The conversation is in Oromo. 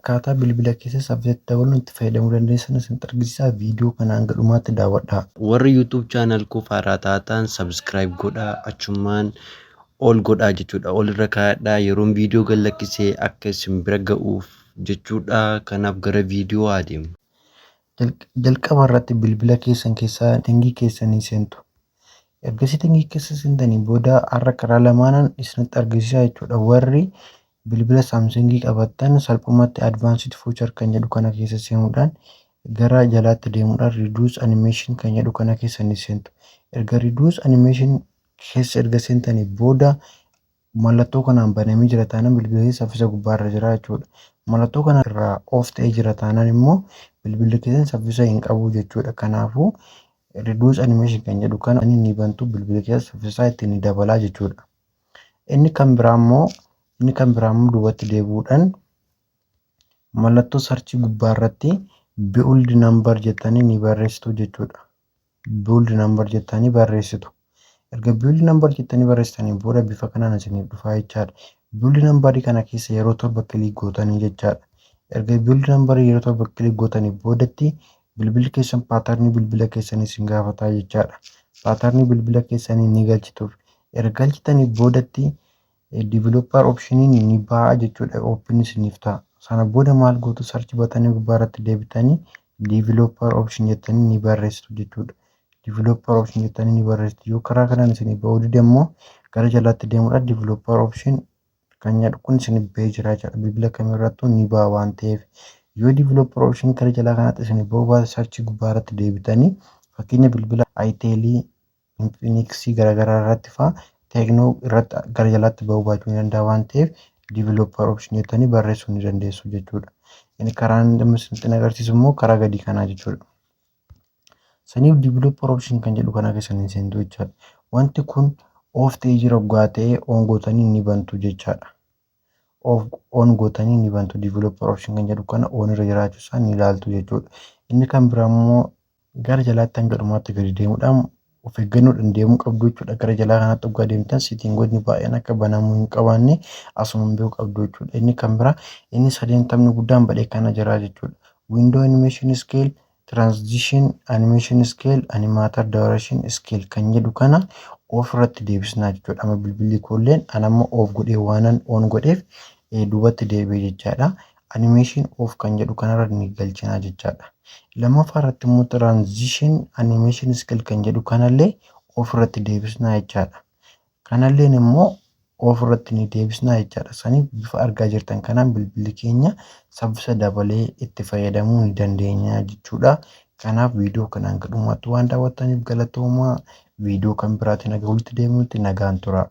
Akkaataa bilbila keessa saffisatti dabaluun itti fayyadamuu dandeessan isinitti argisiisa. Viidiyoo kana hanga dhumaatti daawwadhaa. Warri YouTube channel koo haaraa taatan subscribe godhaa, achumaan ol godhaa jechuudha. Ol irra kaa'adhaa, yeroon viidiyoo gad lakkisee akka isin bira ga'uuf jechuudha. Kanaaf gara viidiyoo adeemu. Jalqaba irratti bilbila keessan keessaa setting keessanii seentu. Erga setting keessa seentanii booda har'a karaa lamaanan isinitti argisiisa jechuudha. Warri bilbila Samsungii qabattan salphumatti advanced feature kan jedhu kana keessa seenuudhaan gara jalaatti deemuudhaan reduce animation kan jedhu kana keessa ni seentu. Erga reduce animation keessa erga seentanii booda mallattoo kanaan banamee jira taanaan bilbilli saffisa gubbaarra jira jechuudha. Mallattoo kana irraa off ta'ee jira taanaan immoo bilbilli keessan saffisa hin qabu jechuudha. Kanaafuu reduce animation kan jedhu kana ni bantu, bilbilli keessa saffisa ittiin ni dabalaa jechuudha. Inni kan biraa immoo duubatti deebi'uudhaan mallattoo search gubbaarratti build number jettanii ni barreessitu jechuudha. Build number jettanii barreessitu. Erga build number jettanii barreessitanii booda bifa kanaan isiniif dhufaa jechaadha. Build numberii kana keessa yeroo 7 click gootanii jechaadha. Erga build numberii yeroo 7 click gootanii boodatti bilbilli keessan pattern bilbila keessanii isin gaafataa jechaadha. Pattern bilbila keessanii ni galchituuf. Erga galchitanii boodatti developer optioniin ni ba'a jechuudha. Open isiniif ta'a. Sana booda maal gootu? Search button gubbaarratti deebitanii developer option jettanii ni barreessitu jechuudha. Developer option jettanii ni barreessitu. Yoo karaa kanaan isinii ba'uu dide immoo gara jalaatti deemuudhaan developer option kan jedhu kun isinif ba'ee jira jechuudha. Bilbila kamirrattuu ni ba'a waan ta'eef. Yoo developer option gara jalaa kanatti isinif ba'uu baate, search gubbaarratti deebitanii fakkeenya bilbila Itelii, Infinixii garaagaraa irratti fa'aa, Tecno irratti gara jalaatti ba'uu baachuu ni danda'a waan ta'eef, developer option jettanii barreessuu ni dandeessu jechuudha. Inni karaan inni isinitti agarsiisu immoo karaa gadii kanaa jechuudha. Saniif developer option kan jedhu kana keessa ni seentu jechaadha. Wanti kun off ta'ee jira waggaa ta'e on gootanii ni bantu jechaadha. Off on gootanii ni bantu, developer option kan jedhu kana on irra jiraachuu isaa ni ilaaltu jechuudha. Inni kan biraa immoo gara jalaatti hanga dhumaatti gadi deemuudhaan of eeggannoodhaan deemuu qabdu jechuudha. Gara jalaa kanatti waggaa deemtan settingoonni baay'een akka banamuu hin qabaanne asumaan beekuu qabdu jechuudha. Inni kan biraa inni sadeen taphni guddaan badhee kana jira jechuudha. Window animation scale, transition animation scale, animator duration scale kan jedhu kana off irratti deebisnaa jechuudha. Amma bilbilli koolleen an amma off godhee waanan on godheef duubatti deebi'e jechaadha. Animation off kan jedhu kanarra ni galchinaa jechaadha. Lammaffaa irratti immoo transition animation scale kan jedhu kanallee off irratti deebisnaa jechaadha. Kanalleen immoo off irratti ni deebisnaa jechaadha. Saniif bifa argaa jirtan kanaan bilbilli keenya saffisa dabalee itti fayyadamuu ni dandeenya jechuudha. Kanaaf viidiyoo kanaan hanga dhumaatti waan daawwattaniif galatoomaa. Viidiyoo kan biraatiin haga walitti deebinutti nagaan tura.